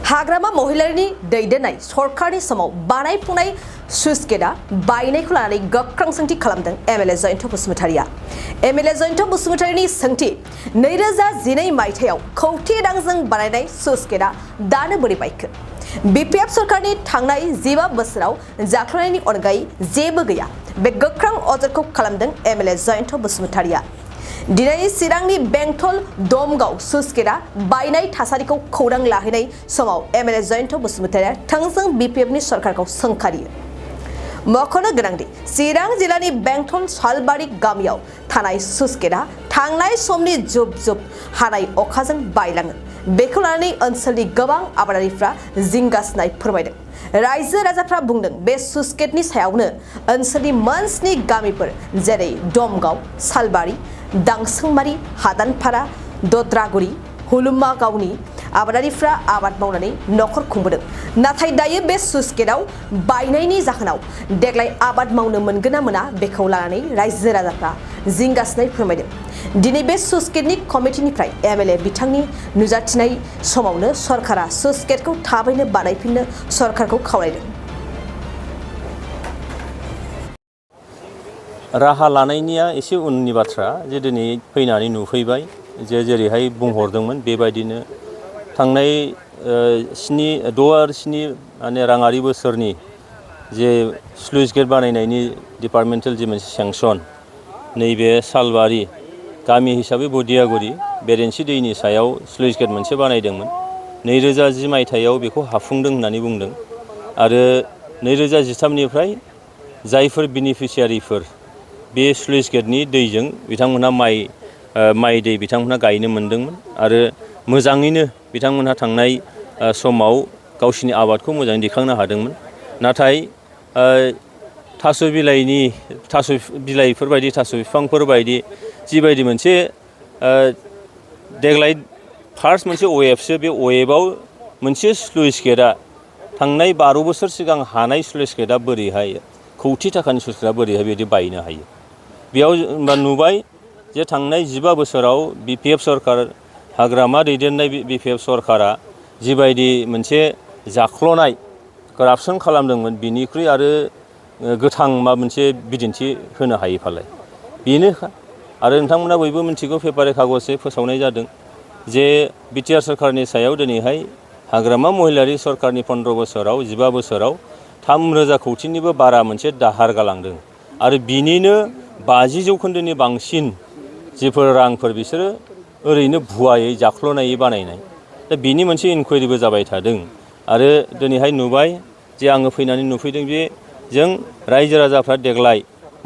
हाग्रामा महिलारिनि दैदेननाय सरकारनि समाव बानायफुंनाय स्लुइस गेटआ बायनायखौ लानानै गोख्रों सोंथि खालामदों एमएलए जयन्त बसुमतारिया। एमएलए जयन्त बसुमतारिनि सोंथि 2012 मायथाइयाव खौथि रांजों बानायनाय स्लुइस गेटआ दानो बोरै बायखो? बिपिएफ सरकारनि थांनाय 15 बोसोराव जाख्लनायनि अनगायै जेबो गैया। बे गोख्रों अजदखौ खालामदों एमएलए जयन्त बसुमतारिया। दिनै चिरांनि बेंटल दमगाव स्लुइस गेटआ बायनाय थासारिखौ खौरां लाहैनाय समाव एमएलए जयन्त बसुमतारिया थोंजों बिपिएफनि सरकारखौ सोंखारियो। मख'नो गोनांदि चिरां जिल्लानि बेंटल सालबारि गामियाव थानाय स्लुइस गेटआ थांनाय समनि जुब जुब हानाय अखाजों बायलाङो। बेखौ लानानै ओनसोलनि गोबां आबादारिफ्रा जिंगासिनाय फोरमायदों। रायजो राजाफ्रा बुंदों बे स्लुइस गेटनि सायावनो ओनसोलनि मोनस्नि गामिफोर जेरै दमगाव, सालबारि, दांसोंमारि, हादानपारा, दद्रागुरि, हुलुमागावनि आबादारिफ्रा आबाद मावनानै नखर खुंबोदों। नाथाय दायो बे स्लुइस गेटआव बायनायनि जाहोनाव देग्लाय आबाद मावनो मोनगोन ना मोना बेखौ लानानै रायजो राजाफ्रा जिंगासिनाय फोरमायदों। दिनै बे स्लुइस गेटनि कमिटिनिफ्राय एमएलए बिथांनि नुजाथिनाय समावनो सरकारा स्लुइस गेटखौ थाबैनो बानायफिननो सरकारखौ खावलायदों। राहा लानायनिया एसे उननि बाथ्रा जे दिनै फैनानै नुफैबाय जे जेरैहाय बुंहरदोंमोन बेबायदिनो थांनाय 6 आरो 7 माने राङारि बोसोरनि जे स्लुइस गेट बानायनायनि डिपार्टमेन्टेल जे मोनसे सेंसन नैबे सालबारि गामि हिसाबै बदियागुरि बेरेन्सि दैनि सायाव स्लुइस गेट मोनसे बानायदोंमोन। 2010 मायथाइयाव बेखौ हाफुंदों होननानै बुंदों आरो 2013 निफ्राय जायफोर बेनिफिसियारिफोर बे स्लुइस गेटनि दैजों बिथांमोनहा माइ दै बिथांमोनहा गायनो मोन्दोंमोन आरो मोजाङैनो बिथांमोनहा थांनाय समाव गावसिनि आबादखौ मोजाङै दैखांनो हादोंमोन। नाथाय थास' बिलाइफोरबायदि थास' बिफांफोरबायदि जिबायदि मोनसे देग्लाय फार्स्ट मोनसे वेबसो बे वेबआव मोनसे स्लुइस गेटआ थांनाय 12 बोसोर सिगां हानाय स्लुइस गेटआ बोरैहाय खौथि थाखानि स्लुइस गेटआ बोरैहाय बिदि बायनो हायो। बेयाव होनबा नुबाय जे थांनाय 15 बोसोराव बिपिएफ सरकार हाग्रामा दैदेननाय बिपिएफ सरकारा जिबायदि मोनसे जाख्ल'नाय करापसन खालामदोंमोन बिनिख्रुइ आरो गोथां मा मोनसे बिदिन्थि होनो हायो फालाय बेनो आरो नोंथांमोना बयबो मिथिगौ पेपार कागजै फोसावनाय जादों जे बिटिआर सरकारनि सायाव दिनैहाय हाग्रामा महिलारि सरकारनि 15 बोसोराव 15 बोसोराव 3,000 कौटिनिबो बारा मोनसे दाहार गालांदों आरो बिनिनो 50% बांसिन जिफोर रांफोर बिसोरो ओरैनो भुवायै जाख्ल'नायै बानायनाय। दा बिनि मोनसे इनकुवेरिबो जाबाय थादों आरो दिनैहाय नुबाय जे आङो फैनानै नुफैदों जे जों रायजो राजाफ्रा देग्लाय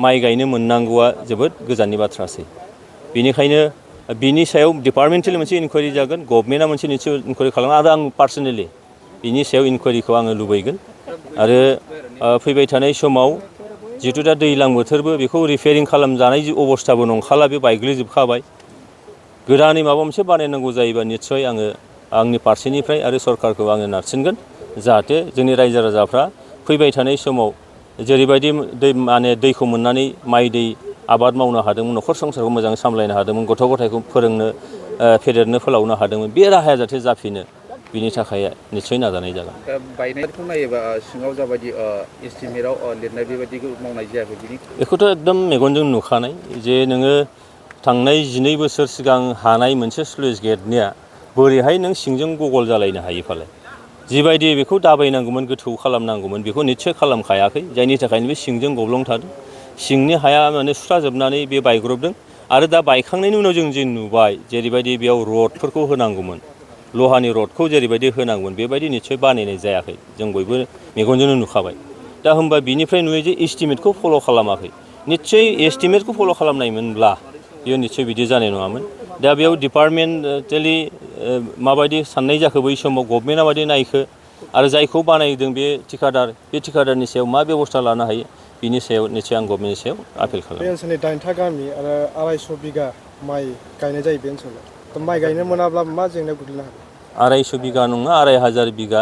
माइ गायनो मोननांगौआ जोबोद गोजाननि बाथ्रासै। बेनिखायनो बिनि सायाव डिपार्टमेन्टेल मोनसे इनकुवेरि जागोन, गभर्नमेन्टआ मोनसे निश्चय इनकुवेरि खालामो आरो आं पार्सनेलि बिनि सायाव इनकुवेरिखौ आङो लुबैगोन आरो फैबाय थानाय समाव जिहेतु दा दैज्लां बोथोरबो बेखौ रिपेयारिं खालामजानाय अबस्थाबो नंखाला, बे बायग्लिजोबखाबाय। गोदानै माबा मोनसे बानायनांगौ जायोबा निस्सय आङो आंनि फारसेनिफ्राय आरो सरकारखौ आङो नारसिनगोन जाहाथे जोंनि रायजो राजाफ्रा फैबाय थानाय समाव जेरैबायदि दैखौ मोननानै माइ दै आबाद मावनो हादोंमोन, न'खर संसारखौ मोजाङै सामलायनो हादोंमोन, गथ' गथायखौ फोरोंनो फेदेरनो फोलावनो हादोंमोन, बे राहाया जाहाथे जाफिनो बिनि थाखाय निस्सय नाजानाय जागोन। बायनायखौ नायोबा सिङाव जाबायदि एस्टिमेटआव लिरनाय बेबायदिखौ मावनाय जायाखै बिनि बेखौथ' एकदम मेगनजों नुखानाय जे नोङो थांनाय 12 बोसोर सिगां हानाय मोनसे स्लुइस गेटनिया बोरैहाय नों सिंजों गगल जालायनो हायो फालाय। जिबायदि बेखौ दाबायनांगौमोन, गोथौ खालामनांगौमोन बेखौ निस्सय खालामखायाखै, जायनि थाखायनो बे सिंजों गब्लं थादों। सिंनि हाया माने सुस्राजोबनानै बे बायग्रबदों आरो दा बायखांनायनि उनाव जों जे नुबाय जेरैबायदि बेयाव रडफोरखौ होनांगौमोन, लहानि रडखौ जेरैबायदि होनांगौमोन बेबायदि निस्सय बानायनाय जायाखै, जों बयबो मेगनजोंनो नुखाबाय। दा होमबा बिनिफ्राय नुयो जे एस्टिमेटखौ फल' खालामाखै। निस्सय एस्टिमेटखौ फल' खालामनायमोनब्ला बेयो निस्सय बिदि जानाय नङामोन। दा बेयाव डिपार्टमेन्टेलि माबायदि साननाय जाखो बै समाव, गभर्नमेन्टआ माबायदि नायखो आरो जायखौ बानायदों बे थिकादारनि सायाव मा बेबस्था लानो हायो बिनि सायाव निस्सय आं गभर्नमेन्टनि सायाव आपिल खालामो। बे ओनसोलनि 8था गामि आरो 250 बिगा माइ गायनाय जायो बे ओनसोलाव। माइ गायनो मोनाब्ला मा जेंनायाव गोग्लैनो हागौ? 250 बिगा नङा, 2,500 बिगा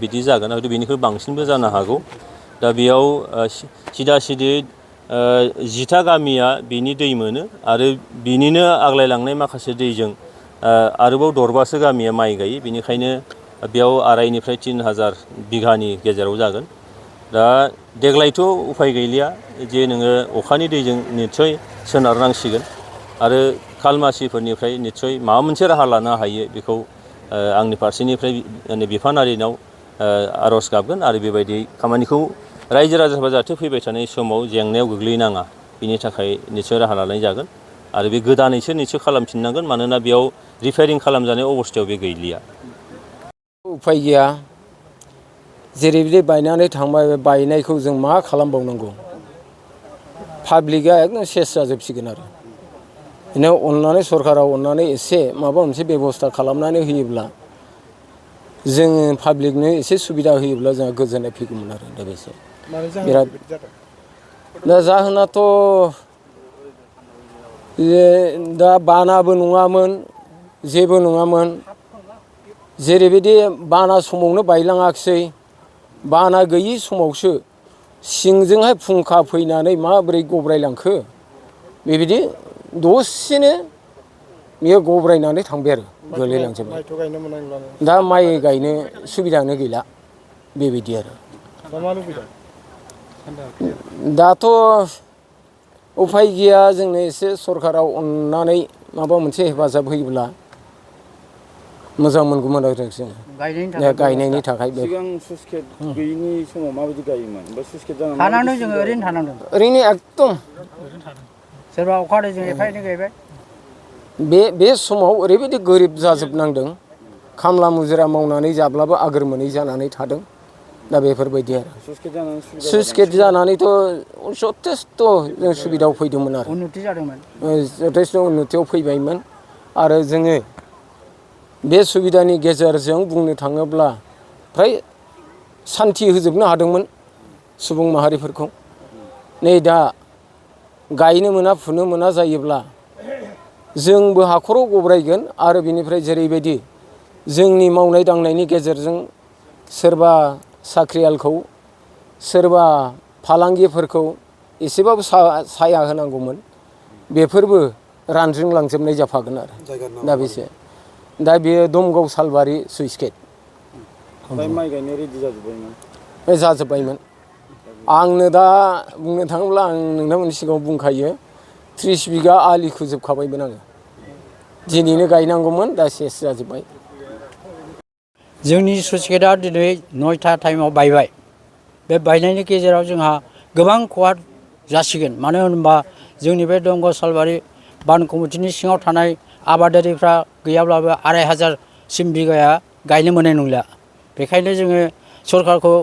बिदि जागोन आरो बेनिख्रुइ बांसिनबो जानो हागौ। दा बेयाव सिदा सिदि 10टा गामिया बिनि दै मोनो आरो बिनिनो आग्लायलांनाय माखासे दैजों आरोबाव दरबासो गामिया माइ गायो। बेनिखायनो बेयाव 2,500 3,000 बिघानि गेजेराव जागोन। दा देग्लायथ' उफाय गैलिया जे नोङो अखानि दैजों निस्सय सोनारनांसिगोन आरो खालमासिफोरनिफ्राय निस्सय माबा मोनसे राहा लानो हायो बेखौ आंनि फारसेनिफ्राय बिफानारिनाव आर'ज गाबगोन आरो बेबायदि खामानिखौ रायजो राजाफ्रा जाहाथे फैबाय थानाय समाव जेंनायाव गोग्लैनाङा बिनि थाखाय निस्सय राहा लानाय जागोन आरो बे गोदानैसो निस्सय खालामफिननांगोन मानोना बेयाव रिपेयारिं खालामजानाय अबस्थायाव बे गैलिया। उफाय गैया जेरैबायदि बायनानै थांबाय बायनायखौ जों मा खालामबावनांगौ पाब्लिकआ एकदम सेस जाजोबसिगोन आरो बिदिनो अननानै सरकारा अननानै एसे माबा मोनसे बेबस्था खालामनानै होयोब्ला जोङो पाब्लिकनो एसे सुबिदा होयोब्ला जोंहा गोजोननाय फैगौमोन आरो दा बेसो बिराद दा जाहोनाथ' दा बानाबो नङामोन जेबो नङामोन जेरैबायदि बाना समावनो बायलाङाखिसै बाना गैयि समावसो सिंजोंहाय फुंखा फैनानै माबोरै गब्रायलांखो बेबायदि दसेनो बेयो गब्रायनानै थांबाय आरो गोलैलांजोबबाय। दा माइ गायनो सुबिदायानो गैला बेबायदि आरो दाथ' उफाय गैया जोंनो एसे सरकाराव अननानै माबा मोनसे हेफाजाब होयोब्ला मोजां मोनगौमोन आरो जों गायनायनि थाखाय सिगां स्लुइस गेट गैयिनि समाव माबायदि गायोमोन बा स्लुइस गेट जानानै थानांदों जोङो ओरैनो थानांदों ओरैनो एकदम सोरबा अखा हादैजों एफा एनै गायबाय बे समाव ओरैबायदि गोरिब जाजोबनांदों खामला मुजिरा मावनानै जाब्लाबो आगोर मोनै जानानै थादों दा बेफोरबायदि आरो स्लुइस गेट जानानैथ' जथेस्थ' जों सुबिदायाव फैदोंमोन आरो उन्नति जादोंमोन जथेस्थ' उन्नतियाव फैबायमोन आरो जोङो बे सुबिदानि गेजेरजों बुंनो थाङोब्ला फ्राय सान्थि होजोबनो हादोंमोन सुबुं माहारिफोरखौ। नै दा गायनो मोना फुनो मोना जायोब्ला जोंबो हाखराव गब्रायगोन आरो बिनिफ्राय जेरैबायदि जोंनि मावनाय दांनायनि गेजेरजों सोरबा साख्रियालखौ सोरबा फालांगिफोरखौ एसेबाबो साया होनांगौमोन बेफोरबो रानज्रिंलांजोबनाय जाफागोन आरो दा बेसे दा बेयो दमगाव सालबारि स्लुइस गेट माइ गायनो रेडि जाजोब्बायमोन जाजोब्बायमोन। आंनो दा बुंनो थाङोब्ला आं नोंथांमोननि सिगाङाव बुंखायो 30 बिगा आलि खोजोबखाबायमोन आङो दिनैनो गायनांगौमोन दा सेस जाजोब्बाय। जोंनि स्लुइस गेटआ दिनै 9टा टाइमाव बायबाय बे बायनायनि गेजेराव जोंहा गोबां खहा जासिगोन मानो होनोबा जोंनि बे दमगाव सालबारि बान कमिटिनि सिङाव थानाय आबादारिफ्रा गैयाब्लाबो 2,500 बिगाया गायनो मोननाय नंला। बेखायनो जोङो सरकारखौ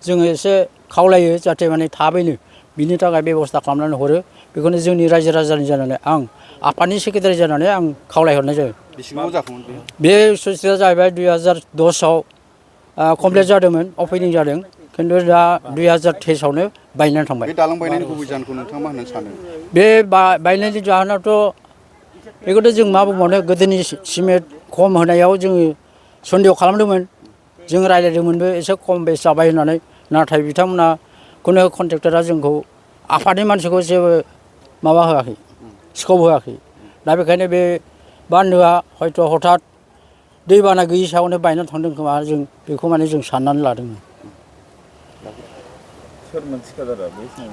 जोङो एसे खावलायो जाहाथे माने थाबैनो बिनि थाखाय बेबस्था खालामनानै हरो बेखौनो जोंनि रायजो राजानि जानानै आं आफादनि सेक्रेटारि जानानै आं खावलायहरनाय जायो। बेसेबां जाखोमोन बे स्लुइस गेटआ जाहैबाय 2010आव कमप्लिट जादोंमोन अपेनिं जादों खिन्थु दा 2023आवनो बायनानै थांबाय। बे दालां बायनायनि गुबै जाहोनखौ नोंथाङा मा होननानै सानो? बे बायनायनि जाहोनाथ' बेखौथ' जों मा बुंबावनो गोदोनि सिमेन्ट खम होनायाव जोङो सन्देह खालामदोंमोन जों रायज्लायदोंमोनबो एसे खम बेस जाबाय होननानै नाथाय बिथांमोना खुनु कन्ट्रेक्टरा जोंखौ आफादनि मानसिखौ जेबो माबा होआखै स्कप होआखै दा बेखायनो बे बान्दोआ हयथ' हथात दैबाना गैयि सायावनो बायनानै थांदों खोमा जों बेखौ माने जों साननानै लादों।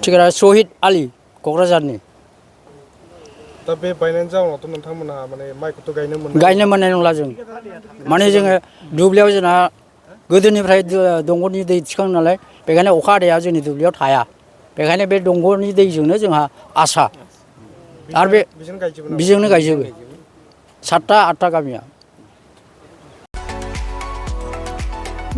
थिकादारा सहिद आलि क'क्राझारनि। दा बे बायनायनि जाउनावथ' नोंथांमोनहा माने माइखौथ' गायनो मोननाय नंला जों माने जोङो दुब्लियाव जोंना गोदोनिफ्राय दंग'नि दै थिखाङो नालाय बेखायनो अखा हादैया जोंनि दुब्लियाव थाया बेखायनो बे दंग'नि दैजोंनो जोंहा आसा आरो बे बेजोंनो गायजोबो 7टा 8टा गामिया।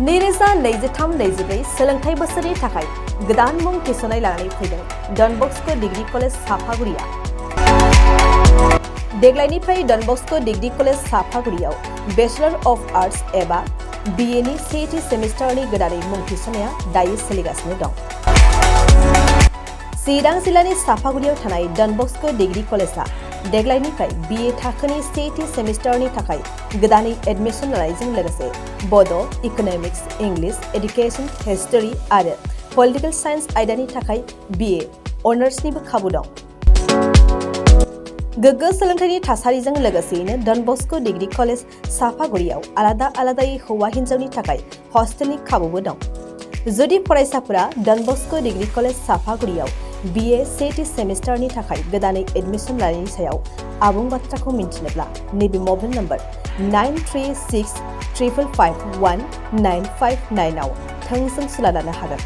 2023-24 सोलोंथाइ बोसोरनि थाखाय गोदान मुं थिसननाय लानानै फैदों डन बस्क' डिग्री कलेज साफागुरिया। देग्लायनिफ्राय डन बस्क' डिग्री कलेज साफागुरियाव बेचलर अफ आर्ट्स एबा BA नि सेथि सेमिस्टारनि गोदानै मुं थिसननाया दायो सोलिगासिनो दं। चिरां जिल्लानि साफागुरियाव थानाय डन बस्क' डिग्री कलेजआ देग्लायनिफ्राय BA थाखोनि सेथि सेमिस्टारनि थाखाय गोदानै एडमिसन लानायजों लोगोसे बड', इक'नमिक्स, इंलिश, एडुकेशन, हिस्टरी आरो पलिटिकेल साइन्स आयदानि थाखाय BA अनार्सनिबो खाबु दं। गोग्गो सोलोंथाइनि थासारिजों लोगोसेयैनो डन बस्क' डिग्री कलेज साफागुरियाव आलादा आलादायै हौवा हिन्जावनि थाखाय हस्टेलनि खाबुबो दं। जुदि फरायसाफोरा डन बस्क' डिग्री कलेज साफागुरियाव BA सेथि सेमिस्टारनि थाखाय गोदानै एडमिशन लानायनि सायाव आबुं बाथ्राखौ मिन्थिनोब्ला नैबे मबाइल नम्बर 9365551959 आव थोंजों सुला लानो हागोन।